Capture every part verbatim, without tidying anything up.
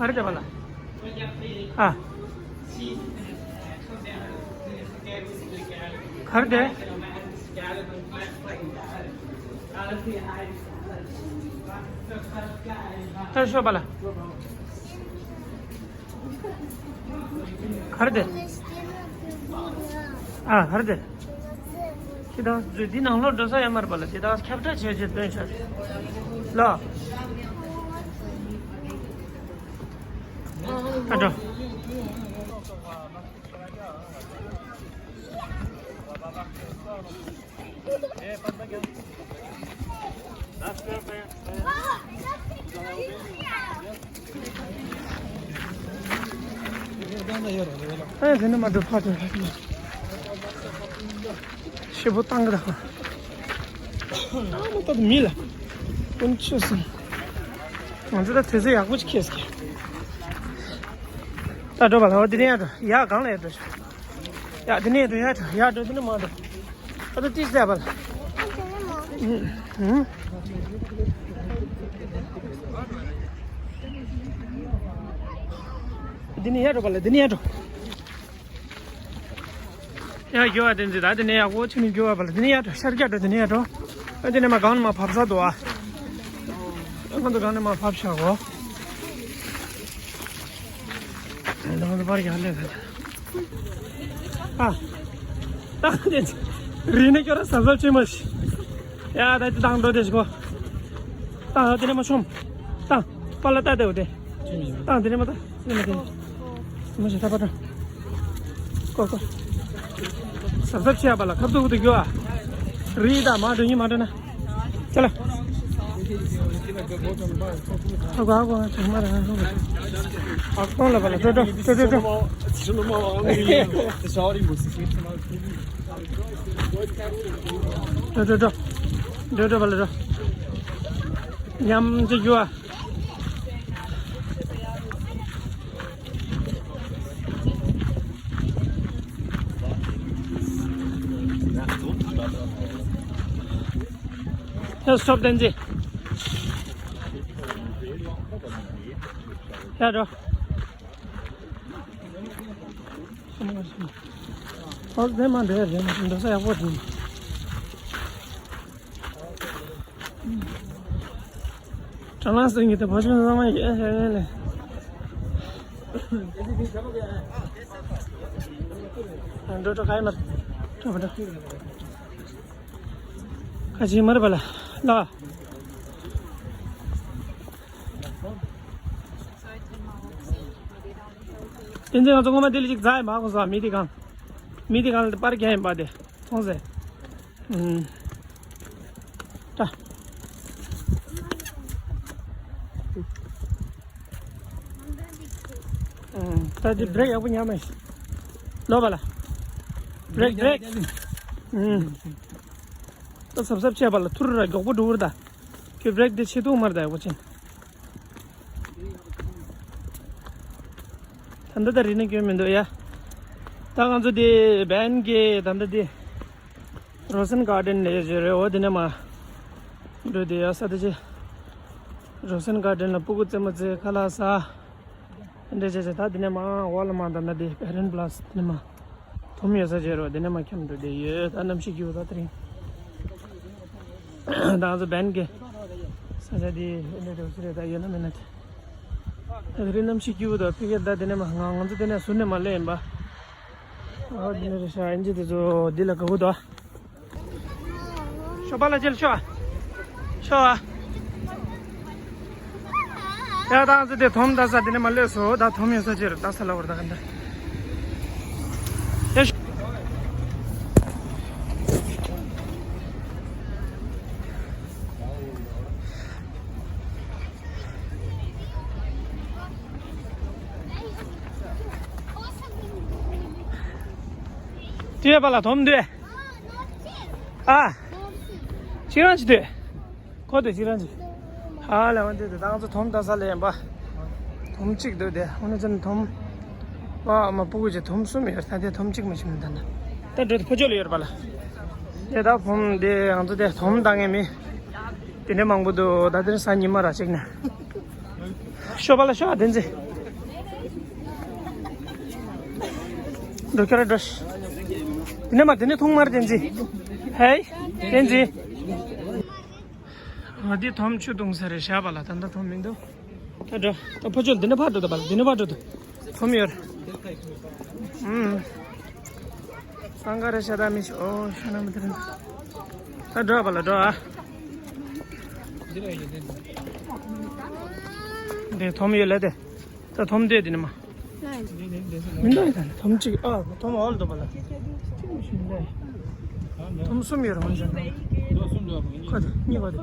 ག་རེ་བྱས་པ་ལ། ཨ། ག་རེ་བྱས། ད་ཤོད་པ་ལ། ག་རེ་བྱས། ཨ། ག་རེ་བྱས། ཁྱེད་དང་འདི་ནང་ལོགས་འགྲོ་ས་ཡོད་མ་རེད་པ་ལ། དེ་དག་ཁྱབ་བསྒྲགས་བྱས་བྱས་སྟོན་ཤག་ལ། ད་འགྲོ། ཨེ། དེ་ནས་མར་འགྲོ། ཕར་འགྲོ། ཤེད་པོ་བཏང་གི་ད། ཨ་མ་ད་མི་ལ་ཀུན་ཆོད་སོང་། ང་ཚོ་ད་དུས་ཚོད་ཡག་པོ་ཅིག་ཁེལ་སོང་། ད་འགྲོ་བ་ལ། འོ་དེ་ནས་ཡར་འགྲོ། ཡར་སྒང་ལ་ཡར་འགྲོ། ཡར་དེ་ནས་འགྲོ། ཡར་འགྲོ། ཡར་འགྲོ། དེ་ནས་མར་འགྲོ། ཨ་ད་ཏིས་ལས་པ་ལ། འདི་ནས་ཡར་འགྲོ་བ་ལ། འདི་ནས་ཡར་འགྲོ། ཡར་རྒྱུག་པ་དེ་འཛི། ད་དེ་ནས་ཡག་པོ་ཆུ་ནས་རྒྱུག་པ་ལ། དེ་ནས་ཡར་འགྲོ། ཤར་རྒྱག་འགྲོ། དེ་ནས་ཡར་འགྲོ། ཨ་དེ་ནས་མར་སྒང་ནས་མར་ཕབ་ས་འདུག་ཨ། ང་ཚོ་སྒང་ནས་མར་ཕབ་བཞག་གོ། ང་ཚོ་པར་རྒྱག་ལས་ད། ཨ། ད་དེ་རི་ནས་སྐྱོར་ར་གཟབ་གཟབ་བྱེད་མ་ཤི། ཡ། ད་དེ་དང་འགྲོ་དེ་ཤི་གོ། ད་དེ་ནས་མར་མཆོངས། ད་པ་ལ་ད་དེ་འོ་དེ། ད་དེ་ནས་མར་ད། དེ་ནས་དེ། མ་ཤི། ད་པ་ད། ཀོ་ཀོ། གཟབ་གཟབ་བྱེད་པ་ལ། ཁབ་ཏུ་ཁུ་ཏུ་རྒྱུ་ཨ། རི་ད་མ་འགྲོ་ཉི་མ་འགྲོ་ན། ཅ་ལག་ཧ་གོ་ཧ་གོ་ཧ་གོ་མ་རེད། ཧ་གོ་ཨ་སྟོང་ལ་བ་ལ་འགྲོ་འགྲོ་འགྲོ་འགྲོ་འགྲོ། འགྲོ་འགྲོ་འགྲོ། འགྲོ་འགྲོ་འགྲོ་བ་ལ་འགྲོ། མཉམ་གཅིག་རྒྱུ་ཨ། ཡ། སྟོབ་བསྟན་རྗེས། ཡ་འགྲོ། ཨོ་དེ་མ་འདྲ་རེད། འགྲོ་ས་ཡག་པོ་འདུག་ཀྲང་ལ་སེང་གི་དེ་བ་ཆུང་ཚང་མ་ཡོད་ཧེ་ཧེ་ལེ། འགྲོ་འགྲོ། ག་ཡི་མར་འགྲོ་བ་འགྲོ། ཁ་ཅིག་མར་བ་ལ་ལ། དེ་ཚེ་ང་ཚོ་སྔོན་མ་དེ་ལ་ཅིག་ཛའི་མ་གོ་ས། མི་དེ་གང་། མི་དེ་གང་ལ་པར་རྒྱག་ཡིན་པ་དེ་མཐོང་ཟེར། ཨུམ། ད། ཨུམ། ད་དེ་བྷི་རེག་ཡག་པོ་ཉར་མ་ཤི། ལོ་བ་ལ། བྷི་རེག་བྷི་རེག་ཨུམ། ད་གཟབ་གཟབ་བྱས་པ་ལ། ཐུར་ར་མགྱོགས་པོ་འགྲོ་བར་ད། ཁྱོད་བྷི་རེག་དེ་ཆེ་ཐུག་མར་ད་ཡག་པོ་ཅན། ད་ལྟ་ད་རི་ནས་སྐྱོན་མི་འདུག་ཡ། ད་ང་ཚོ་དེ་བན་གྱི་ད་ལྟ་དེ་རོ་སན་གར་ཌེན་ལས་བརྗོད་རེད། འོ་དེ་ནས་མ་འགྲོ་དེ་ཡ། ས་དེ་ཆེ། རོ་སན་གར་ཌེན་ལ་སྤུ་གུ་རྩེད་མོ་རྩེ། ཁ་ལག་ཟ། འདྲ་བྱས་བྱས། ད་དེ་ནས་མ་འོག་ལ་མ་ད་ལྟ་དེ་པེ་རན་པ་ལ་སི་དེ་ནས་མ། དོམ་ཡོད་ས་བྱས་རོ། དེ་ནས་མ་འཁྱམ་འགྲོ་དེ་ཡོད། ད་གནམ་གཤིས་སྐྱིད་པོ་ད་དེ་རིང་། ད་ང་ཚོ་བན་གི་ས་ཆ་དེ་འདྲ་འདྲ་བོ་ཞིག་རེད། ད་ཡོད་ན་མེད་ན་དེ། ད་དེ་རིང་གནམ་གཤིས་སྐྱིད་པོ་འདུག་ཕ་གིར་ད་དེ་ནས་མ་ང་ང་ཚོ་དེ་ནས་ཟུར་ནས་མ་སླེབས་ཡིན་པ། ཨོ་དེ་ནས་རེད་ཤག་ཨིན་ཇི་དེ་ཚོ་འདི་ལ་དགའ་པོ་འདུག་ཤོག་པ་ལ་ཅིལ་ཤོག་ཤོག་ཡ། ད་ང་ཚོ་དེ་དོམ་ད་ས་དེ་ནས་མ་སླེབས་སོ། ད་དོམ་ཡོད་ས་ཅིག་རེད། ད་ས་ལ་བར་ད་ག་འདྲ། ཡ་ཤོག་དེ་བ་ལ་དོམ་དེ། ཨ། ཁྱེད་རང་ཅི་འདོད། ཁོ་དེ་ཁྱེད་རང་ཅི། ཧ་ལས་པ་འདི་དེ་ད་ང་ཚོ་དོམ་ད་ས་ལ་ཡིན་པ། དོམ་གཅིག་འདུག་དེ་ཨ་ནི་ཚོ་ནི་དོམ། ཨ་མ་སྤུ་གུ་ཅིག་དོམ་གསུམ་ཡོད། ད་དེ་དོམ་གཅིག་མ་ཤི་མི་ད་ན། ད་འགྲོ་དེ་ཕོ་ཅོག་ལ་ཡོད་པ་ལ། དེ་ད་བུམ་དེ་ང་ཚོ་དེ་དོམ་ད་ངས་མི། དེ་འདྲ་མང་པོ་འདུག་ད་དེ་ས་ཉི་མ་ར་ཅིག་ན། ཤོག་པ་ལ་ཤོག་དེ་འཛི། འགྲོ་ཁྱེར་འགྲོ། དེ་ནས་མ་དེ་ནས་ཐུང་མར་བསྟན་འཛིན། ཧེ། བསྟན་འཛིན། ང་འདི་ཐོམ་ཆུ་བཏུང་ས་རེད་བཞག་པ་ལ་ད་ལྟ་ཐོམ་མི་འདུག་ད་འགྲོ། ད་ཕ་ཆོལ་འདི་ནས་ཕར་འགྲོ་ད་པ་ལ་འདི་ནས་ཕར་འགྲོ་ད། ཐོམ་ཡོད་རེད། ཨུམ། སང་ག་རེ་ཤ་ད་མི་ཤོ་ཤ་ན་མི་དེ་རེད། ད་འགྲོ་པ་ལ་འགྲོ་ཨ། འདི་ཐོམ་ཡོད་ལ་དེ། ད་ཐོམ་དེ་དེ་ནི་མ། མི་འདུག་ད་ཐོམ་གཅིག་ཨ་ཐོམ་འོལ་འདུག་པ་ལ། ཐོམ་གསུམ་ཡོད་རེད་མ་ཤ་ན། ཁ་དེ་གཉིས་པ་དེ།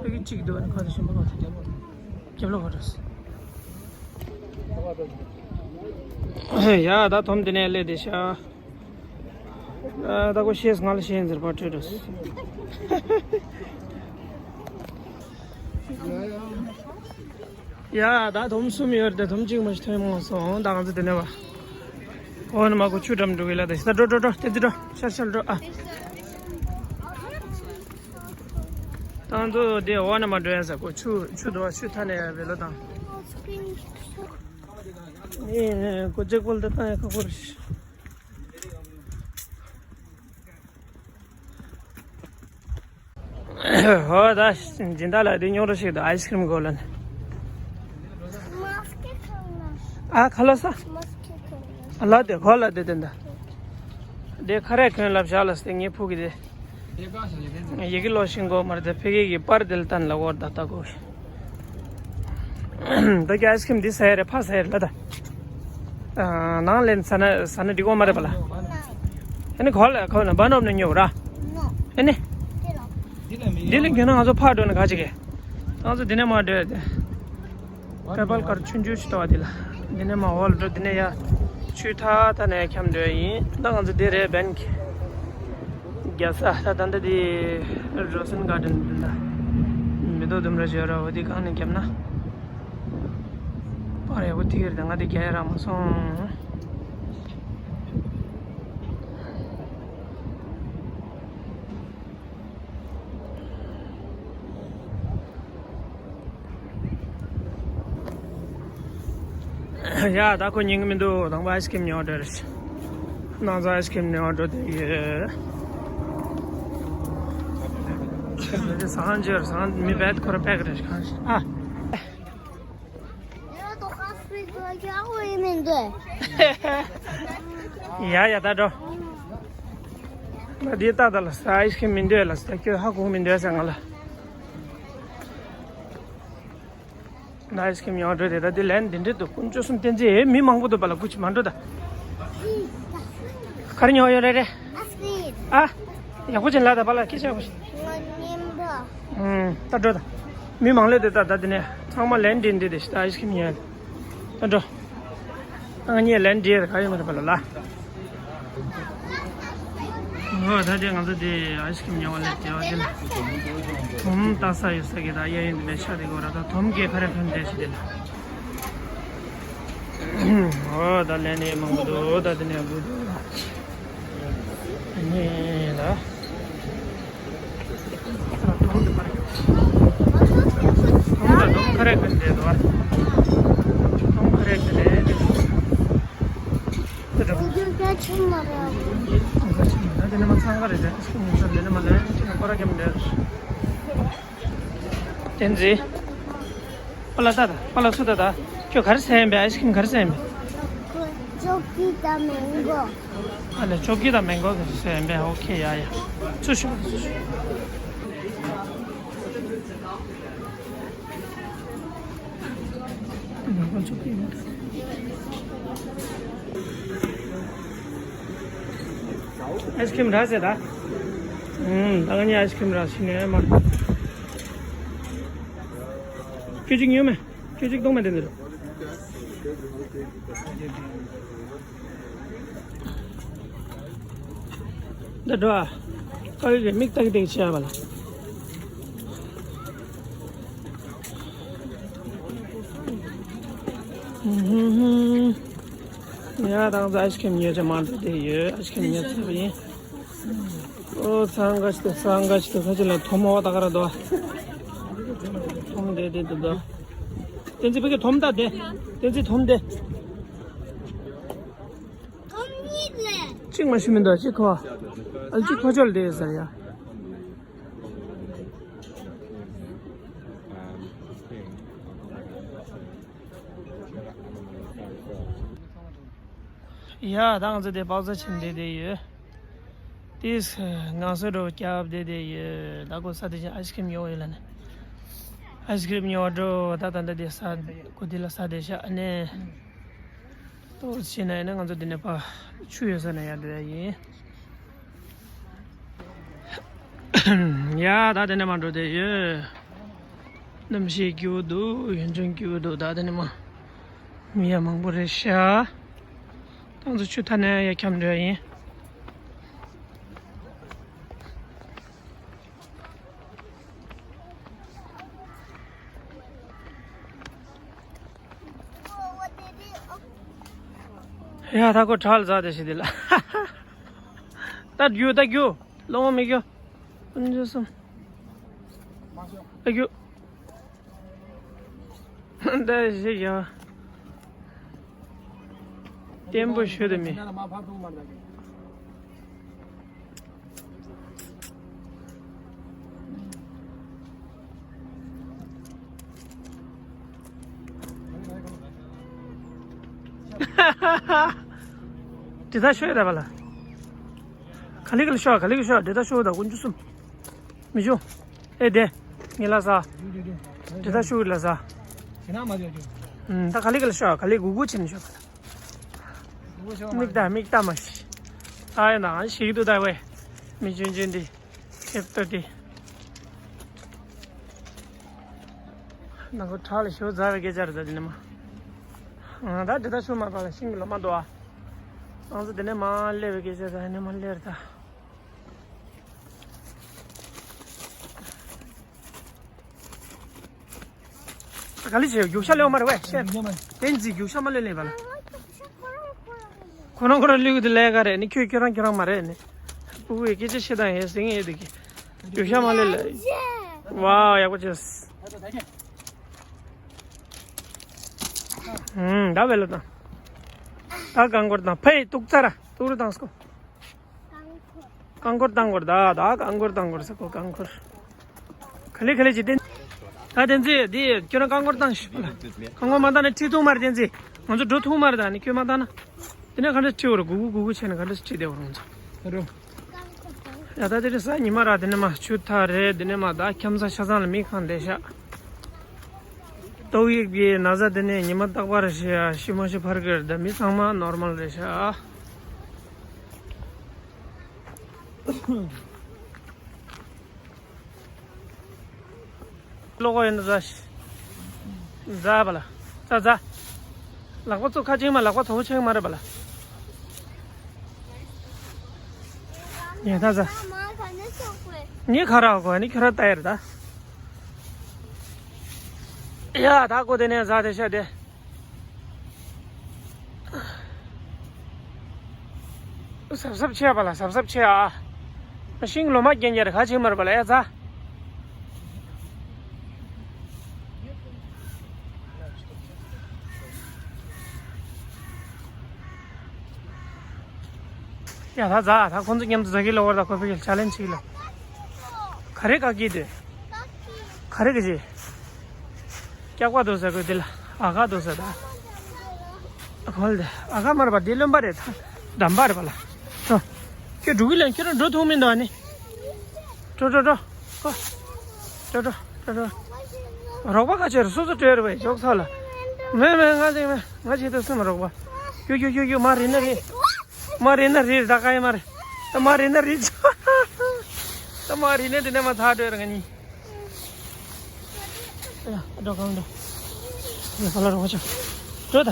ཨ་གི་གཅིག་འདུག་ཁ་དེ་གཞན་པ་ཁ་དེ་རྒྱབ་ལོགས། རྒྱབ་ལོགས་ཁ་དེ། ཡ་ད་ཐོམ་དེ་ནས་སླེབས་བསྡད་ཤག་ཨ་ད་ཁོ་ཤེས་ང་ལ་ཤེས་ཟེར་པ་འཕྲོད་འགྲོ། ཡ་ད་དོམ་གསུམ་ཡོད་དེ་དོམ་གཅིག་མ་ཞིག་ཐོན་མ་སོང་ད་ང་ཚོ་དེ་ནས་བ། འོ་ན་མ་ཁོ་ཆུ་འགྲམ་འགྲོ་གི་ལ་དེ་ཤི་ད་འགྲོ་འགྲོ་འགྲོ་དེ་ཚོ་འགྲོ་ཤར་ཤར་འགྲོ་ཨ། ད་ང་ཚོ་དེ་འོ་ན་མ་འགྲོ་ཡ་ས་ཁོ་ཆུ་ཆུ་དོ་བ་ཆུ་མཐའ་ནས་ཡ་བེ་ལོ་དང་། ཨེ་ཁོ་ཅེག་པོལ་དེ་བཏང་ཡ་ཁ་ཁོ་རེ། ཧོ་ད་སྦྱིན་བདག་ལ་དེ་ཉོ་རོགས་ཞིག་ཏུ་ཨའི་སི་ཁི་རིམ་གོ་ལ་ནི། མ་སྐད་ཁང་ལ། ཨ་ཁ་ལོ་ས། མ་སྐད་ཁང་ལ། ལ་དེ་གོ་ལ་དེ་དེ་འདྲ། དེ་ཁ་རས་གོན་ལབ་བཞག་ལ་སྟེ་ངས་ཕུག་གི་དེ། ཡི་གེ་ལོ་ཤིང་གོ་མར་དེ་ཕི་གེ་གི་པར་དེ་ལ་བཏང་ལ་འོར་ད་ལྟ་གོ། ད་ཀྱི་ཨའི་སི་ཁི་རིམ་འདི་ཟ་ཡ་རེད་ཕ་ཟ་ཡ་རེད་ལ་ད། ནང་ལེན་ས་ན་ས་ན་འགྲིག་གོ་མ་རེད་པ་ལ། ཨ་ནི་གོ་ལ་ཁོ་ན་བ་ནོབ་ནས་ཉོ་ར། ཨ་ནི། འདི་ལ་འགྱོ་ན་ང་ཚོ་ཕར་འགྲོ་ན་ག་ཅིག་གི། ང་ཚོ་འདི་ནས་མར་འགྲོ་ཡ་དེ། པེ་པལ་ཀར་ཆུང་ཆུང་ཞིག་ལྟ་བ་འདི་ལ། འདི་ནས་མར་འོག་ལ་འགྲོ་འདི་ནས་ཡར། ཆུ་ཐག་ཐག་ནས་འཁྱམ་འགྲོ་ཡ་ཡིན་ད་ང་ཚོ་འདི་རེད་བན་གི། རྒྱལ་ས་ད་ད་ལྟ་དེ་རོ་སན་གར་ཌེན་འདི་འདྲ། མེ་ཏོག་ལྡུམ་ར་བཞི་ར་འོ་དེ་གང་ནས་བརྒྱབ་ན། པར་ཡག་པོ་ཐིག་རེད་ང་དེ་རྒྱ་ཡ་ར་མ་སོང་། ཡ་ད་ཁོ་ཉན་གི་མི་འདུག་དང་པོ་ཨའི་སི་ཁི་རིམ་ཉོ་འགྲོ་རེད། ནང་ཚོ་ཨའི་སི་ཁི་རིམ་ཉོ་འགྲོ་དེ་ཡོད། ཟང་ཇེར་ཟང་མི་བེད་ཁོ་ར་པེག་རེད་གང་ཞིག་ཨ། ཡ་ཡ་ད་འགྲོ། ང་འདི་ལྟ་ད་ལ་ཨའི་སི་ཁི་རིམ་མི་འདོད་ལ་ས་ཁྱོད་ཧ་གོ་མི་འདོད་ཟེར་ང་ལ། ཨའི་སི་ཁི་རིམ་ཡང་འགྲོ་དེ་ད་དེ་ལན་འདི་འདྲི་འདུག་དཀོན་མཆོག་གསུམ་བསྟན་འཛིན་ཨེ་མི་མང་པོ་འདུག་པ་ལ་སྐུ་མཁྱེན་མ་འགྲོ་ད། ག་རེ་ཉོ་ཡོད་རེད་རེད། ཨ། ཡག་པོ་ཅན་ལ་ད་པ་ལ་སྐད་ཆ་ཡག་པོ་ཞིག་ད་འགྲོ་ད། མི་མང་ལས་དེ་ད་ད་དེ་ནས་ཚང་མ་ལན་འདྲི་འདྲི་དེ་ཞིག་ད་ཨའི་སི་ཁི་རིམ་ཉོ་ཡ། ད་འགྲོ། ང་གཉིས་ལན་འདྲི་ཡ་ག་ཡོད་མ་རེད་པ་ལ་ལ། ཨོ་ད་དེ་ང་ཚོ་དེ་ཨའི་སི་ཁི་རིམ་ཉོ་བ་ལ་དེ་བ་དེ་ལ། དོམ་ལྟ་ས་ཡོད་ས་གི་ད་གཡས་གཡོན་དེ་ནས་ཤ་དེ་གོ་ར་ད་དོམ་གས་ཁ་རེ་ཕན་བདེ་ཞིག་དེ་ལ། ཨོ་ད་ལན་ནས་མང་པོ་འདུག་ད་དེ་ནས་དགུ་འདུག་ལ། གཉིས་ལ། དོམ་ད་དོམ་ཁ་རེ་ཕན་བདེ་འདུག་བ། དོམ་ཁ་རེ་ཕན་བདེ། དེ་འདྲ། དེ་ནས་མ་ཚང་ག་རེད་དེ་ཉིན་ས་དེ་ནས་མ་ལས་ཅི་ན་ཀོ་ར་ཀེམ་དེ། བསྟན་འཛིན། པ་ལ་ས་ད་པ་ལ་སུ་ད་ད་ཁྱོད་ག་རེ་ཟ་ཡིན་པས་ཨའི་སི་ཁི་རིམ་ག་རེ་ཟ་ཡིན་པས། ཅོ་ཀི་དང་མེང་གོ། ཨ་ལས་ཅོ་ཀི་དང་མེང་གོ་ག་རེ་ཟ་ཡིན་པས་ཨོ་ཁེ་ཡ་ཡ། ཚུར་ཤོག་ཚུར་ཤོག་ཨའི་སི་ཁི་རིམ་རག་ཟེར་ད། ཨུམ། ད་ང་གཉིས་ཨའི་སི་ཁི་རིམ་རག་ཤི་ནས་མ། ཁྱོད་ཅིག་ཉོས་མེད། ཁྱོད་ཅིག་གཏོང་མེད་དེ་འདིར། འདི་འགྲོ་ཨ། ཀ་གི་མིག་ཏག་ཏག་བྱས་པ་ལ། ཡ་ད་ང་ཚོ་ཨའི་སི་ཁི་རིམ་ཉོས་ཚེ་མ་འགྲོ་དེ་ཡོད་ཨའི་སི་ཁི་རིམ་ཉོས་ཚེ་བ་ཡིན། ཨོ་ཚང་ག་ཞིག་ཏུ་ཚང་ག་ཞིག་ཏུ་ཁ་ཅིག་ལ་ཐོམ་འོ་ད་ག་ར་དོ། ཐོམ་དེ་དེ་དེ་དོ། བསྟན་འཛིན་ཕ་གི་ཐོམ་ད་དེ། བསྟན་འཛིན་ཐོམ་དེ། མ་ཤི་མི་འདུག་ཅི་ཁོ། ཨ་ཅི་ཁོ་ཅོལ་དེ་ཟེར་ཡ། ཡ་ད་ང་ཚོ་དེ་པག་ཚ་ཆེན་དེ་དེ་ཡོད། དེས་ང་ཚོ་འགྲོ་སྐྱབས་དེ་དེ་ཡོད། ད་ཁོ་ས་དེ་ཅན་ཨའི་སི་ཀྲིམ་ཉོ་ཡོད་ལ་ནི། ཨའི་སི་ཀྲིམ་ཉོ་འགྲོ་ད་ད་ད་དེ་ས་ཁོ་དེ་ལ་ས་དེ་ཤ་ཨ་ནི། ཏོག་ཙམ་ན་ཡིན་ན་ང་ཚོ་འདི་ནས་ཕ་ཆུ་ཡོད་ས་ན་ཡར་འགྲོ་ཡ་ཡིན། ཡ་ད་དེ་ནས་མ་འགྲོ་དེ་ཡོད། གནམ་གཤིས་སྐྱིད་པོ་འདུག་ཡུན་ཅུང་སྐྱིད་པོ་འདུག་ད་དེ་ནས་མ་མི་ཡ་མང་པོ་རེད་ཤག་ད་ང་ཚོ་ཆུ་ཐ་ན་ཡ་འཁྱམ་འགྲོ་ཡ་ཡིན། ཡ་ད་ཁོ་ཁྲག་ལ་ཟ་དེ་ཞིག་དེ་ལ། ད་རྒྱུ་ད་རྒྱུ། ལོང་བ་མི་རྒྱུ། ཀུན་འཇུ་སོང་། ད་རྒྱུ། ད་ཞིག་ཡ། བརྟན་པོ་ཞུ་དེ་མི། དེ་ད་ཤོད་ར་བ་ལ། ག་ལི་ག་ལི་ཤོག་ག་ལི་ག་ཤོག་དེ་ད་ཤོད་ད་ཀུན་འཇུ་སོང་། མི་ཤོག་ཨེ་དེ། ངེ་ལ་ས། དེ་ད་ཤོད་ལ་ས། ད་ག་ལི་ག་ལི་ཤོག་ག་ལི་གུ་གུ་ཆེན་ཤོག་མིག་ལྟ་མིག་ལྟ་མ་ཤི། ཨ་ཡ་ན་ཞིག་ཏུ་ལྟ་བས། མི་ཆུན་ཆུན་དེ། ཁྱེད་ལྟ་དེ། ནང་ཁོ་ཁྲག་ལ་ཞོ་ཛ་བའི་སྐད་ཆ་རེད་ད་དེ་ནས་མ། ད་དེ་ད་ཤོ་མ་པ་ལ་ཤིང་གི་ལོ་མ་འདུག་ཨ། ང་ཚོ་དེ་ནས་མ་སླེབས་པའི་སྐད་ཆ་ད་ནས་མ་སླེབས་ད། ག་ལི་བྱེད་རྒྱུག་ཤ་ལེའོ་མ་རེད་བས་ཤེས། བསྟན་འཛིན་རྒྱུག་ཤ་མ་ལེ་ལེ་བ་ལ། ཁོ་རང་ཁོ་རང་ལུས་དེ་ལས་ཀ་རེད་ནི་ཁྱོད་ཁྱོད་རང་ཁྱོད་རང་མ་རེད་ནི། སྤུ་གུའི་སྐད་ཆ་བཤད་སྟངས་ཡས་ཟིང་ཡས་དེ་གི། རྒྱུག་ཤ་མ་ལེ་ལེ། ཝའོ་ཡག་པོ་བྱས། ཧུམ་ད་བེ་ལོ་དང་། ད་རྐང་འཁོར་དང་ཕེ་ཏུག་ཙ་ར་ཏུག་རུ་དང་སྐོ། རྐང་འཁོར་བཏང་འཁོར་ད་ད་རྐང་འཁོར་བཏང་འཁོར་ཟེར་གོ་རྐང་འཁོར། ག་ལེ་ག་ལེ་ཅི་ཏན། ད་དེ་ཚེ་འདི་ཁྱོད་རང་རྐང་འཁོར་བཏང་ཤི་ལ། རྐང་འཁོར་མ་བཏང་ན་ཁྲིད་ཐུང་མ་རེད་དེ་ཚེ། ང་ཚོ་འགྲོ་ཐུང་མ་རེད་ད་ནི་ཁྱོད་མ་བཏང་ན། དེ་ནས་ག་འདྲ་ཁྲིད་འོར་གུ་གུ་གུ་གུ་བྱས་ནས་ག་འདྲ་ཁྲིད་བསྡད་འོར་ང་ཚོ། རོ། ཡ་ད་དེ་རེད་ས་ཉི་མ་ར་དེ་ནས་མ་ཆུ་ཐག་རེད་དེ་ནས་མ་ད་འཁྱམ་ས་ཆ་ཚང་ལ་མི་གང་བསྡད་ཤག་ཏོག་དབྱིབས་ཀྱི་ན་ཚ་དེ་ནས་ཉི་མ་རྟག་པར་ཤི་ཡ་ཤི་མ་ཤི་ཕར་གི་རེད་ད་མི་ཚང་མ་ནོར་མལ་རེད་ཤག་ལོག་གོ་ཡིན་ད་ཟ། ཟ་བ་ལ། ཟ་ཟ། ལག་པ་ཚོ་ཁ་ཅིག་མ་ལག་པ་ཚོ་ཆེན་མ་རེད་པ་ལ། ཉེ་ད་ཟ། ཉེ་ཁ་ར་གོ་ནི་ཁྱོད་ར་ད་ཡར་ད། ཡ་ད་གོ་དེ་ནས་ཟ་དེ་ཤ་དེ། སབ་སབ་ཆེ་བ་ལ་སབ་སབ་ཆེ་ཨ། ཤིང་ལོ་མ་རྒྱན་རྒྱ་རེ་ཁ་ཆེ་མར་བ་ལ་ཡ་ཛ། ཡ་ད་ཛ་ད་ཁོང་ཚོ་མཉམ་དུ་ཛ་གི་ལོ་བར་ད་ཁོ་ཕི་ཆ་ལེན་ཆིག་ལ། ག་རེ་ག་གི་དེ། ག་རེ་གི་ཅི། སྐྱག་པ་དོ་ཟ་གོ་དེ་ལ་ཨ་ག་དོ་ཟ་ད། ཨ་ཁོལ་དེ་ཨ་ག་མར་བ་དེ་ལོན་པ་རེད་ད། འགྲམ་པ་རེད་པ་ལ། ཏོ། ཁྱོད་འགྲོ་གི་ལན་ཁྱོད་རང་འགྲོ་ཐུབ་མིན་འདུག་ཨ་ནི། འགྲོ་འགྲོ་འགྲོ། ཨོ། འགྲོ་འགྲོ་འགྲོ་འགྲོ། རོགས་པ་ག་ཆེར་སོ་སོ་བྲོས་རེད་པས་ཞོག་ཚ་ལ། མེ་མེ་ང་ཅིག་མེ་ང་ཆེ་ཏོ་སེམས་རོགས་པ། ཡོ་ཡོ་ཡོ་ཡོ་མ་རེད་ན་རེད། མ་རེད་ན་རེད་ད་ག་ཡི་མ་རེད། ད་མ་རེད་ན་རེད། ད་མ་རེད་ན་དེ་ནས་མ་ཚ་བྲོས་རེད་ང་གཉིས། ཡ་འགྲོ་གང་འགྲོ། ཡ་ཧ་ལ་རོགས་ཆ། འགྲོ་ད།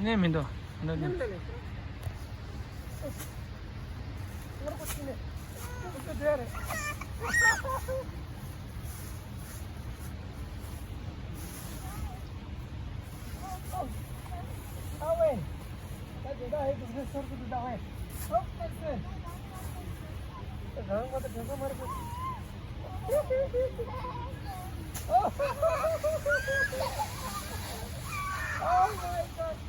ནས་མི་འདུག་འདི་ནི། Oh my God.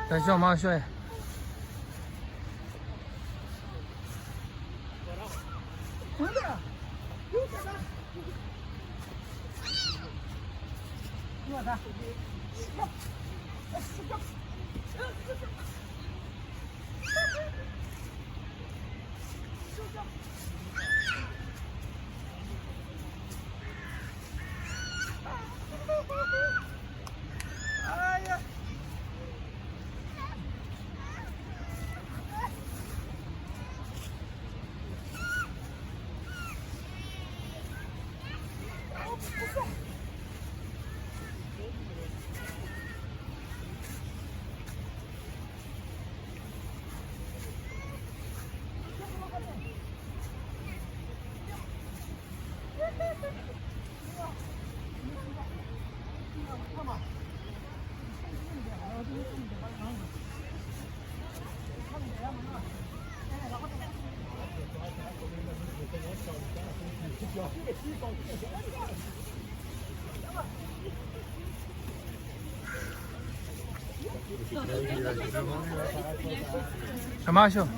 ད་ཤོག་མ་ཤོག་ཡ། ད་མ་ཤོག་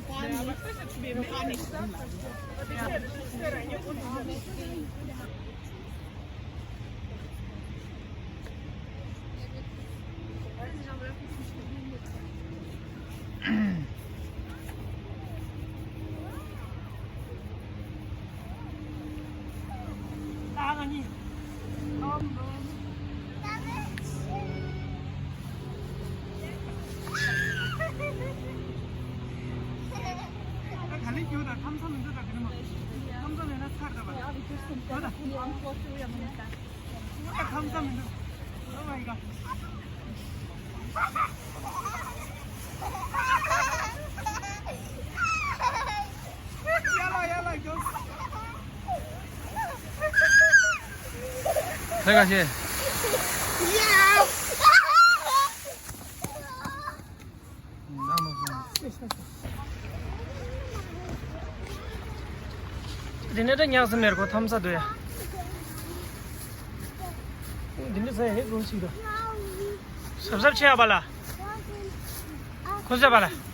ག་ལེ་རྒྱུག་དང་ཁམས་ཚ་མི་འདུག་ད་དེ་ནི་མ། ཁམས་ཚ་མེད་ན་ཚར་ད་བ། ཁམས་ཚ་མི་འདུག Oh my god. དེ་ནས་ད་ཉག་ཟིན་མེར་ཁོ་ཐམ་ས་དུ་ཡ། འདི་འདྲ་ཟ་ཡ་ཧེ་གོ་ཞིག་དུ། སབ་སབ་ཆེ་ཡ་བ་ལ། ཁོ་ཟ་བ་ལ།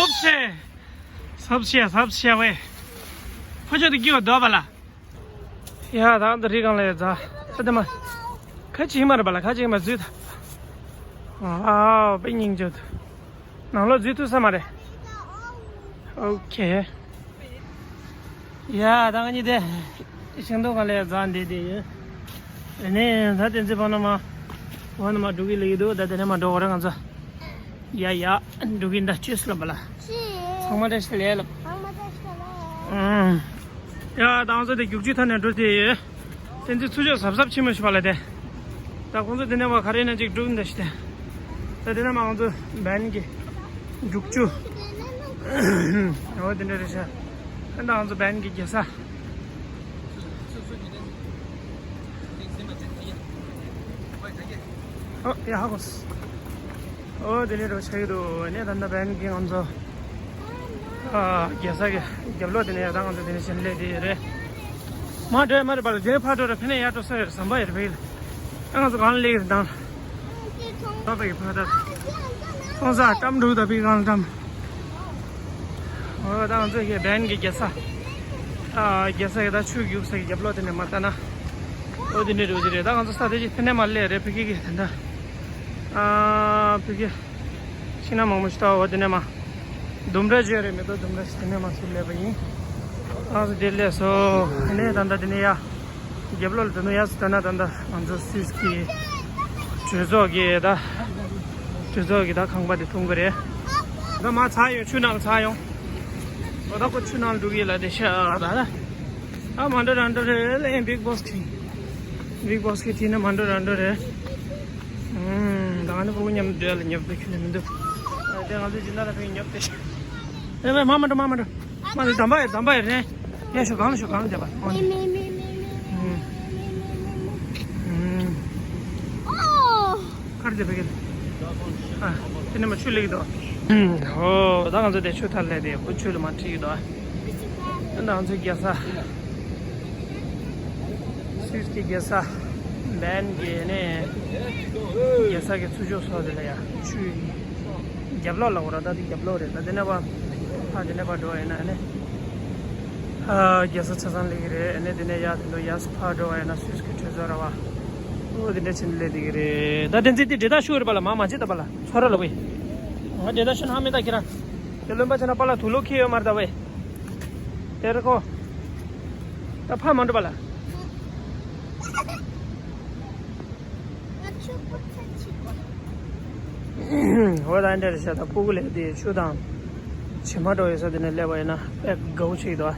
ཨོབ་སེ། སབ་ཤ་སབ་ཤ་ཝེ། ཕོ་ཆོ་དེ་སྐྱིད་པ་འདོད་པ་ལ། ཡ་ད་འདི་རི་སྒང་ལ་ཡ་ཛ། ཨ་དེ་མ། ཁ་ཅིག་མ་རེད་པ་ལ་ཁ་ཅིག་མ་འཛུལ་ད། ཨ་པེ་སྙིང་རྗེ་འདུག་ནང་ལོགས་འཛུལ་ཐུབ་ས་མ་རེད། ཨོ་ཁེ། ཡ་ད་ང་གཉིས་དེ། ཤིང་སྡོང་སྒང་ལ་ཡ་ཛ་འདི་དེ་ཡོད། དེ་ནས་ད་དེ་ཚེ་ཕ་ན་མ། ཕ་ན་མ་འགྲོ་གི་ལེགས་འདུག་ད་དེ་ནས་མ་འགྲོ་བ་རེད་ང་ཚོ། ཡ་ཡ། འགྲོ་གི་འདུག་ཅེས་ལབ་པ་ལ། ཚང་མ་བཀྲ་ཤིས་བདེ་ལེགས་ལབ། ཨང་། ཡ་ད་ང་ཚོ་དེ་རྒྱུག་ཆུ་ཐོག་ནས་འགྲོ་དེ་ཡོད། དེ་ཚོ་ཚུར་ཕྱོགས་གཟབ་གཟབ་ཆེན་མོ་ཞིག་པ་ལ་དེ། ད་ཁོང་ཚོ་དེ་ནས་བ་ག་རེ་ན་ཅིག་འགྲུབ་འདི་ཞིག་དེ། ད་དེ་ནས་མ་ང་ཚོ་བན་གྱི་འབྲུག་ཆུ། འོ་དེ་འདྲ་རེད་ཤག་ད་ང་ཚོ་བན་གྱི་རྒྱལ་ས། ཨོ་ཡ་ཧ་གོ་སོང་། ཨོ་དེ་ནས་འགྲོ་ཆགས་ཀྱི་འདུག་ནས་ད་ལྟ་བན་གྱི་ང་ཚོ། ཨ་རྒྱལ་ས་གི་རྒྱབ་ལོགས་དེ་ནས་ཡ་ད་ང་ཚོ་དེ་ནས་ཕྱིན་སླེབས་དེ་རེད། མ་འགྲོ་ཡ་མ་རེད་པ་ལ་དེ་ནས་ཕར་འགྲོ་ར་ཕན་ནས་ཡར་འགྲོ་ས་ཡོད་རེད་ཟམ་པ་ཡོད་རེད་ཕ་གི་ལ། ཨ་ང་ཚོ་གང་སླེབས་ཀྱི་རེད་དང་། ད་ཕ་གི་ཕ་ད། ཁོང་ས་ཀྲམ་འགྲོ་ད་ཕ་གི་གང་ལ་ཀྲམ། ཨོ་ད་ང་ཚོ་གི་བན་གྱི་རྒྱལ་ས། ཨ་རྒྱལ་ས་གི་ད་ཆུ་རྒྱུག་ས་གི་རྒྱབ་ལོགས་དེ་ནས་མ་ལྟ་ན། ཨོ་དེ་ནས་འགྲོ་གི་རེད་ད་ང་ཚོ་ས་དེ་ཅིག་ཕན་ནས་མ་སླེབས་རེད་ཕ་གི་གི་ད་ད། ཨ་ཕ་གི། ཤིང་ནགས་མང་པོ་ཞིག་ལྟ་བ་དེ་ནས་མ། ལྡུམ་ར་བརྗོད་རེད་མི་འདུག་ལྡུམ་ར་ཞིག་དེ་ནས་མ་སུ་སླེབས་པ་ཡིན། ཨ་སུ་དེ་སླེབས་སོ། ཨ་ནི་ད་ལྟ་དེ་ནས་ཡ། རྒྱབ་ལོགས་ལ་འགྲོ་ནས་ཡ་སུ་ལྟ་ན་ད་ལྟ་ང་ཚོ་སུད་སི་གི་གྲོས་ཚོགས་ཀྱི་ད། གྲོས་ཚོགས་ཀྱི་ད་ཁང་པ་དེ་མཐོང་གི་རེད། ད་མ་ཚ་ཡོང་ཆུ་ནང་ཚ་ཡོང་། འོ་ད་ཁོ་ཆུ་ནང་འགྲོ་གི་ལ་དེ་ཤ་ད་ད། ཨ་མ་འགྲོ་རང་འགྲོ་རེད་ལ་ཡང་བིག་བོ་སི་ཁྲིད། བིག་བོ་སི་ཁྲིད་ན་མ་འགྲོ་རང་འགྲོ་རེད། ཨུམ། ད་ང་ནི་ཕྲུ་གུ་མཉམ་དུ་འགྲོ་ཡ་ལ་ཉོབ་དུ་ཁྱོད་ནི་མི་འདུག་དེ་ང་ཚོ་སྦྱིན་བདག་ལ་ཕན་ཉོབ་དེ། ཨེ་མ་མ་འགྲོ་མ་མ་འགྲོ། མ་འགྲོ་དམ་པ་ཡེར་དམ་པ་ཡེར་ནས། ཡ་ཤོ་གང་ལ་ཤོ་གང་ལ་བསྡད་པ། ཨུམ། ཨུམ། ཨོ། ཁར་དེ་བེ་གེ། ཨ། དེ་ནས་མ་ཆུ་ལེགས་དོ། ཨོ། ད་ང་ཚོ་དེ་ཆུ་ཐར་ལས་དེ་ཁོ་ཆུ་ལ་མ་ཁྲིད་ཀྱི་དོ། ད་ང་ཚོ་རྒྱལ་ས། སུད་སི་གི་རྒྱལ་ས། བན་གྱི་ནས། རྒྱལ་ས་གི་ཚུར་ཕྱོགས་སོགས་དེ་ལ་ཡ། ཆུ། རྒྱབ་ལོགས་ལ་འོ་ར་ད་དེ་རྒྱབ་ལོགས་རེད་ད་དེ་ནས་བ། ཕ་དེ་ནས་བ་འགྲོ་བ་ཡིན་ན་ནས། ཨ། རྒྱལ་ས་ཆ་ཚང་སླེབས་ཀྱི་རེད། ཨ་ནི་དེ་ནས་ཡར་དེ་ཚོ་ཡར་ཕར་འགྲོ་བ་ཡིན་ན་སུད་སི་གི་གྲོས་ཚོགས་ར་བ། ཨོ་དེ་འདྲ་བྱས་ནས་སླེབས་བསྡད་ཀྱི་རེད། ད་བསྟན་འཛིན་དེ་འབྲེལ་ཐག་ཞུ་རེད་པ་ལ་མ་མ་བྱེད་ད་པ་ལ་ཚོ་ར་ལ་བས། ང་འབྲེལ་ཐག་ཞུ་ན་ཧ་མི་ད་ཁྱེད་རང་། དེ་ལོན་པ་བྱས་ན་པ་ལ་དུག་ལོག་ཁྱེར་ཡོད་མ་རེད་ད་བས། དེ་རེད་ཁོ། ད་ཕ་མ་འགྲོ་པ་ལ། ང་ཆུ་བུར་ཚ་ཆི་གོ། འོ་ད་འདྲ་རེད་ཤག་ད་ཕྲུ་གུ་ལས་དེ་ཆུ་དང་བྱེ་མ་འགྲོ་ཡོད་ས་དེ་ནས་སླེབས་པ་ཡིན་ན་དཔེ་དགའ་བོ་ཅིག་འདུག་ཨ་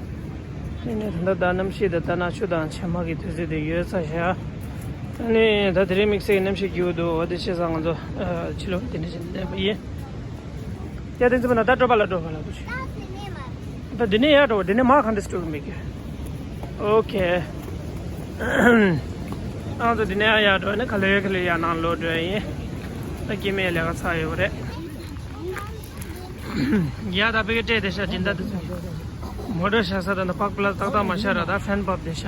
ནི་ད་ལྟ་གནམ་གཤིས་དེ་ལྟ་ན་ཆུ་དང་བྱེ་མ་གི་དུས་ཚོད་དེ་ཡོལ་ཚར་ཤག་ཨ་ནི་ད་དེ་རིང་དམིགས་བསལ་གྱི་གནམ་གཤིས་སྐྱིད་པོ་འདུག་འོ་དེ་བྱས་ཙང་ང་ཚོ་ཕྱི་ལོགས་དེ་འདྲ་བྱས་ནས་སླེབས་པ་ཡིན། ཡ་དེ་ཚོ་ན་ད་འགྲོ་པ་ལ་འགྲོ་པ་ལ་འགྲོ་ཤག་ད་འདི་ནས་ཡར་འགྲོ། འདི་ནས་མར་གང་འདྲ་སེ་འགྲོ་གི་མེད་ཀི། ཨོ་ཁེ། ང་ཚོ་འདི་ནས་ཡར་འགྲོ་ནས་ག་ལེ་ག་ལེ་ཡར་ནང་ལོག་འགྲོ་ཡིན། ད་སྐྱེ་དམན་ལས་ཀ་ཚར་ཡོད་རེད། ཡ་ད་བེ་གེ་སྤྲད་དེ་ཤག་སྦྱིན་བདག་དེ་ཚོ། མོ་ཊ་བཞག་ས་ད་ནི་པག་པ་ལ་ཏག་ཏག་མ་བཞག་ར་ད་ཧྥན་བབས་དེ་ཤག་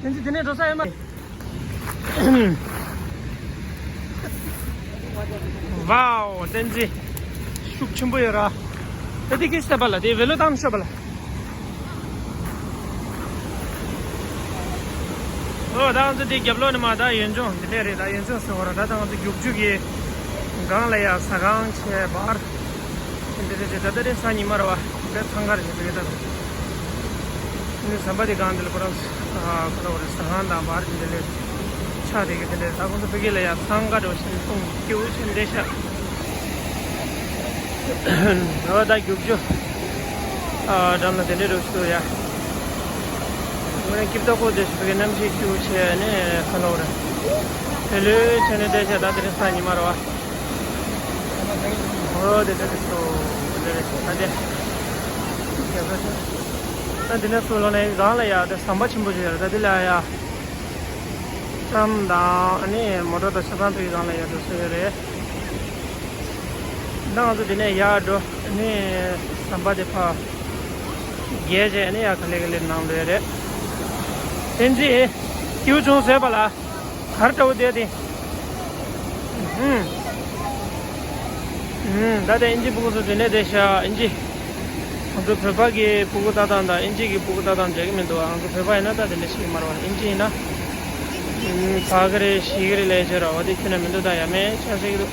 དེ་ཚོ་འདི་ནས་འགྲོ་ས་ཡོད་མ། ཝའོ། བསྟན་འཛིན། ཤུགས་ཆེན་པོ་ཡོད་ར། ད་དེ་སྐད་ཆ་བཤད་པ་ལ་དེ་བེ་ལོ་བཏང་ཤོག་པ་ལ། ཨོ་ད་ང་ཚོ་དེ་རྒྱབ་ལོགས་ནས་མར་ད་ཡོན་ལྗོངས་འདི་འདྲ་རེད། ད་ཡོན་ལྗོངས་ཟེར་བ་ར་ད་ད་ང་ཚོ་རྒྱུག་རྒྱུག་གི་སྒང་ལ་ཡ་ཟ་ཁང་བྱས་བར། དེ་འདྲ་རེད། ད་ལྟ་རེད་ས་ཉི་མ་ར་བ་དཔེ་འཚང་ཁ་རེད་དེ་ད། ནི་ཟམ་པ་དེ་སྒང་འདི་ལ་ཁོ་རང་ཁོ་རང་རེད་ཟ་ཁང་དང་བར་དེ་འདྲ་ལས་ཆགས་བསྡད་ཀྱི་དེ་འདྲ། ད་ཁོང་ཚོ་ཕ་གི་ལ་ཡ་འཚང་ཁ་འགྲོ་བཞིན་གཏོང་སྐྱིད་པོ་ཞིག་འདྲ་ཤག་འོ་ད་རྒྱུག་རྒྱུ་འགྲམ་ལ་དེ་འདྲ་འགྲོ་བཞིན་འདུག་ཡ། ངོས་ནས་སྐྱིད་པོ་ཁོ་དེ་ཕ་གི་གནམ་གཤིས་སྐྱིད་པོ་བྱས་ནས་ཁ་ལོ་རེད། དེ་ལོས་བྱས་ནས་བསྡད་ཤག་ད་དེ་རིང་ས་ཉི་མ་ར་བ། ཨོ་དེ་ལྟ་དེ་ཚོ་དེ་རེད་ད་དེ། ད་དེ་ནས་ཚུར་ལོག་ནས་རང་ལ་ཡ་དེ་ཟམ་པ་ཆེན་པོ་ཞིག་ཡོད་རེད། ད་དེ་ལ་ཡ་ཊམ་དང་ཨ་ནི་མོ་ཊ་དང་ཆ་ཚང་དེ་རང་ལ་ཡ་འགྲོ་ས་ཡོད་རེད། ད་ང་ཚོ་དེ་ནས་ཡར་འགྲོ་ཨ་ནི་ཟམ་པ་དེ་ཕར་བརྒལ་བྱས་ཨ་ནི་ཡ་ག་ལེ་ག་ལེ་ནང་ལོག་ཡོད་རེད། བསྟན་འཛིན། སྐྱིད་པོ་བྱུང་ཟེར་བ་ལ། གར་འདྲ་བོ་བསྡད་དེ། ཧུམ། ཧུམ། ད་ལྟ་ཨིན་ཇི་ཕྲུ་གུ་ཚོ་དེ་ནས་བསྡད་ཤག་ཨིན་ཇི། ང་ཚོ་བོད་པ་གི་ཕྲུ་གུ་ལྟ་སྟངས་དང་ཨིན་ཇི་གི་ཕྲུ་གུ་ལྟ་སྟངས་འདྲ་གི་མི་འདུག་ང་ཚོ་བོད་པ་ཡིན་ན་ད་དེ་འདྲ་ཞིག་མ་རེད་པ། ཨིན་ཇི་ཡིན་ན། ཧུམ། ཟ་གི་རེད་ཤི་གི་རེད་ལས་བྱེད་ར་བ་དེ་ཁྱོན་ནས་མི་འདུག་ད་ཡ་མེད་ཆ་ཤེས་ཀྱི་འདུག་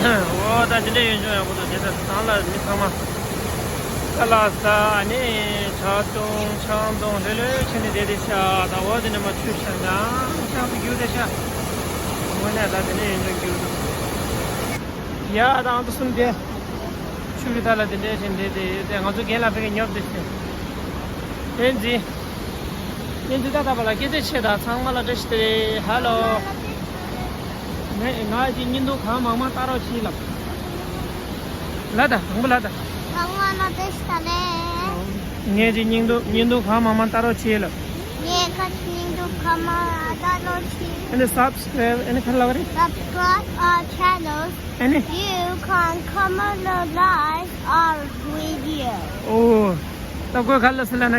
འོ་ད་འདི་འདྲའི་ཡོན་ལྗོངས་ཡག་པོ་འདུག་དེ་ལྟར་ཚང་ལ་མི་ཚང་མ་ཀ་ལ་ས་ནས་ཇ་བཏུང་ཆང་བཏུང་ལྷོད་ལྷོད་བྱས་ནས་བསྡད་དེ་ཤག་ད་འོ་དེ་ནས་མར་ཆུ་ཤར་ནས་ཤང་དུ་རྒྱུག་བསྡད་ཤག་དངོས་གནས་ད་དེ་འདྲའི་ཡོན་ལྗོངས་སྐྱིད་པོ་འདུག་ཡ་ད་ཨང་དུ་གསུམ་དེ་ཆུ་གི་མཐའ་ལ་དེ་འདྲའི་བྱས་ནས་བསྡད་དེ་ཡོད་དེ་ང་ཚོ་རྒན་ལགས་ཕ་གིར་ཉོབ་བསྡད་ཤག་བསྟན་འཛིན། བསྟན་འཛིན་ད་ལྟ་བ་ལ་སྐད་ཆ་བཤད་དང་ཚང་མ་ལ་བཀྲ་ཤིས་བདེ་ལེགས། ཧ་ལོ། ངས་ང་གི་བརྙན་ཐུང་གང་མང་མང་ལྟ་རོགས་གྱིས་ལབ། ལ་ད་དང་པོ་ལ་ད། ཚང་མ་ལ་བཀྲ་ཤིས་བདེ་ལེགས། ངས་ཀྱི་བརྙན་ཐུང་བརྙན་ཐུང་གང་མང་མང་ལྟ་རོགས་གྱིས་ལབ། ངས་ཁ་ཅིག་བརྙན་ཐུང་གང་མང་ལྟ་རོགས་གྱིས། ཨ་ནི་སབ་སི་ཀྲའིབ་ཨ་ནི་ག་རེ་ལབ་པ་རེད། Subscribe our channels. ཨ་ནི། You can comment, like our video. ཨོ། ད་ཁོས་ག་རེ་ལབ་ཟེར་ལབ་ན།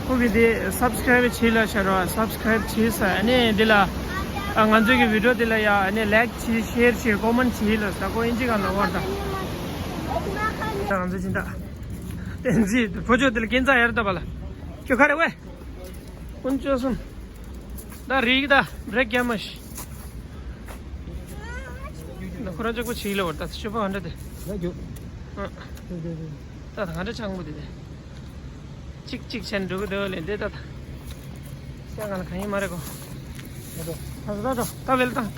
ཁོ་གིས་དེ་སབ་སི་ཀྲའིབ་བྱེད་ལབ་ཤག་ར། སབ་སི་ཀྲའིབ་བྱེད་ཟེར། ཨ་ནི་འདི་ལ་ཨ་ང་ཚོའི་གི་བི་ཌི་ཡོ་འདི་ལ་ཡ་ཨ་ནི་ལའིཀ་བྱེད། ཤེར་བྱེད། ཀོ་མེན་ཊི་བྱེད་ལབ་ཟེར། ཁོ་ཨིན་ཇི་སྒང་ལ་བར་ད། ད་ང་ཚོ་སྦྱིན་བདག་བསྟན་འཛིན་བུ་ཆུང་འདི་ལ་སྐྱིད་མཚར་ཡར་ལྟ་བ་ལ། ཁྱོད་ག་རེ་བས། ཀུན་སྤྱོད་གསུམ། ད་རིག་ད་བྲེག་རྒྱ་མ་ཤི། ད་ ཁོ་རང་གཅིག་པོ་བྱིས་ལ་བར་ད་ཤོད་པ་ཧ་འདྲ་དེ། ཡ་རྒྱུ། ཨ། དེ་དེ་དེ། ད་ད་ག་འདྲ་ཆང་པོ་དེ་དེ། གཅིག་གཅིག་བྱས་འགྲོ་གི་འདུག་ལས་འདི་ད་ད། ཤ་ང་ལ་གང་ཡིན་མ་རེད་གོ། ཡ་རྒྱུ། ད་ད་ད་ད་ད་ཝེལ་ད་ད། ང་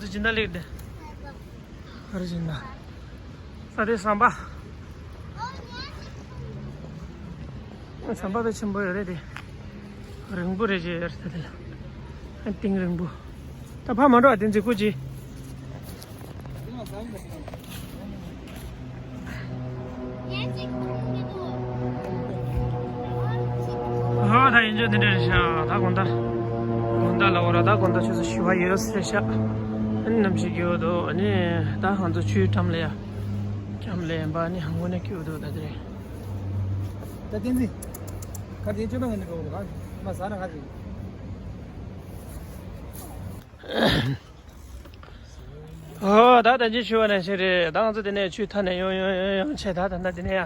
ཚོ་སྦྱིན་བདག་ལེགས་དེ། ཧ་རི་ཅན་ན། ས་དེ་ཟམ་པ། ཟམ་པ་དཔེ་ཆེན་པོ་ཡོད་རེད་དེ། རིང་པོ་རེད་ཅེས་ཡོད་རེད་དེ་ལ། ཨ་གཏིང་རིང་པོ། ད་ཕ་མ་འགྲོ་ཨ་དེ་འཛི་ཁུ་ཅི། ཧ་ད་ཡིན་ཆོག་དེ་འདྲ་རེད་ཤག་ད་དགོང་དག་དགོང་དག་ལ་འོ་ར་ད་དགོང་དག་ཆུ་ཚོད་བཞི་པ་ཡོད་ཟེར་ཤག་ཨ་ནི་ནམ་ཞིག་ཡོད་དོ། ཨ་ནི་ད་ང་ཚོ་ཆུའི་འགྲམ་ལ་ཡ། འགྲམ་ལ་ཡིན་པ་ཨ་ནི་ཧང་གོ་ནས་སྐྱིད་འདུག་ད་དེ་རེད། ད་བསྟན་འཛིན། ཁ་དེ་ཅོ་ན་ང་ནི་འགྲོ་གོ་ག་མ་ཟ་ན་ཁ་དེ། ཨོ་ད་ད་ཅི་ཞུ་བ་ནང་བཞིན་རེད། ད་ང་ཚོ་དེ་ནས་ཆུའི་མཐའ་ནས་ཡོང་ཡོང་ཡོང་ཡོང་བྱས་ད་ད་ད་དེ་ནས་ཡ།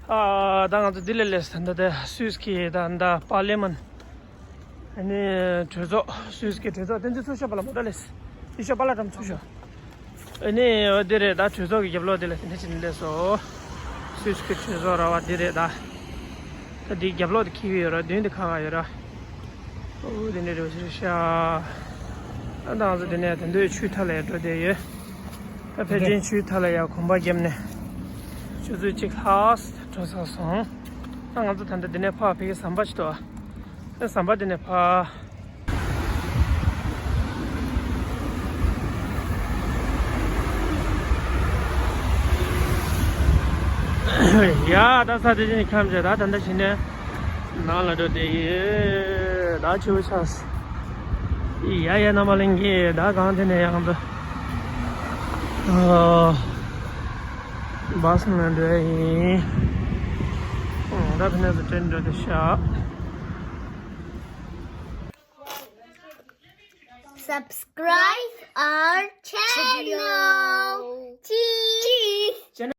ཨ་ད་ང་ཚོ་འདི་ལ་སླེབས་ད་ད་ད་སུད་སི་གི་ད་ད་པར་ལི་མན། ཨ་ནི་གྲོས་ཚོགས་སུད་སི་གི་གྲོས་ཚོགས་བསྟན་འཛིན་ཚུར་ཤོག་པ་ལ་མོ་ཊ་ལེས། འདི་ཤོག་པ་ལ་ཀྲམ་ཚུར་ཤོག་ཨ་ནི་འོ་འདི་རེད་ད། གྲོས་ཚོགས་ཀྱི་རྒྱབ་ལོགས་འདི་ལ་དེ་འདྲ་བྱས་ནས་སླེབས་སོང་། སུད་སི་གི་གྲོས་ཚོགས་ར་བ་འདི་རེད་ད། ད་འདི་རྒྱབ་ལོགས་དེ་འཁྱེར་གྱི་ཡོད་ར། མདུན་དེ་ཁ་ཁ་ཡོད་ར། ཨོ་དེ་འདྲ་རེད་ཤག་ད་ང་ཚོ་དེ་ནས་དེ་འདྲའི་ཆུའི་མཐའ་ལ་ཡར་འགྲོ་བསྡད་ཡོད། ད་ཕལ་ཆེར་ཆུའི་མཐའ་ལ་ཡར་གོམ་པ་བརྒྱབ་ནས་ཆུ་ཚོད་གཅིག་ལྷག་འགྲོ་ཚར་སོང་། ད་ང་ཚོ་ད་ལྟ་དེ་ནས་ཕར་ཕ་གི་ཟམ་པ་ཞིག་འདུག་ཨ་ཟམ་པ་དེ་ནས་ཕར། ཡ་ད་ས་དེ་བཞིན་འཁྱམས་བྱས་ད་ད་ལྟ་ཕྱིན་ནས་ནང་ལ་འགྲོ་བསྡད་ཡོད། ད་ཆུ་བོ་ཆགས་སོང་། ཡ་ཡ་རྣམ་པ་ལྷན་རྒྱས་ད་གང་དེ་ནས་ཡང་འགྲོ། ཨ། བཱས་ནང་འགྲོ་ཡ་ཡིན། ད་ཕ་ནས་སུ་ཏྲེན་འགྲོ་དེ་ཤག Subscribe our channel. Cheese.